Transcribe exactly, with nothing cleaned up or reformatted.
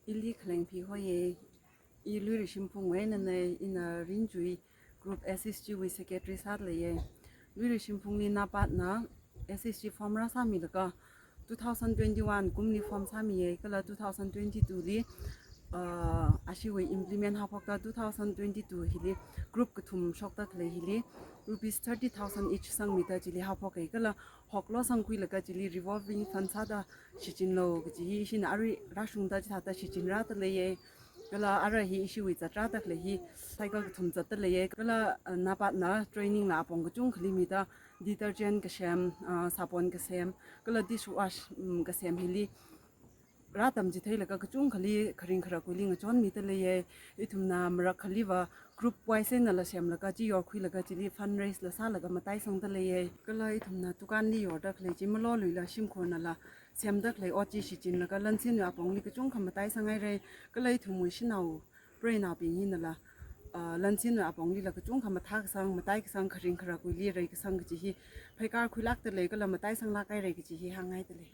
Ili khaleng phi hoiye. I Luiri Shimphungwui einana, ina Ringjui Group S H G wui secretary sāda leiye. Luiri Shimphungli NABARD na S H G form rāsāmilaga two thousand twenty-one kumli form sāmiye, kala two thousand twenty-two li, uh, ashiwui implement haophokta two thousand twenty-two hili group kathum shokda khalei hili rupees thirty thousand each sangmida chili haophoke, kala hoklo sangkhuilaga chili revolving fund sāda shichinlo kaji hi ishina arui rāshungda chithāda shichinrāda leiye. Kala ara hi ishiwui zatrāda khalei hi cycle kathum zatda leiye. Kala, uh, NABARD na training la apong kachungkhali mida, detergent kasem, uh, sabon kasem, kala dishwash, um, kasem hili rātamchitheilaga kachungkhali kharing kharakkuili ngachonmida leiye. Ithumna marakkhaliva group wise einala semlaga chi yorkhuilaga chili fundraise la sālaga mataisangda leiye. Kala ithumna dukanli yorda khalei chi maloluila shimkhurnala semda khalei ot chi shichinlaga lansinwui apongli kachungkha mataisanghaire. Kala ithumwui shanao preinaobing hinala, uh, lansinwui aponglila kachungkha mathākasang, mataikasang, kharing kharakkuili reikasang kaji hi phaikar khuilākda lei, kala mataisanglāk haire kaji hi hānghaida lei.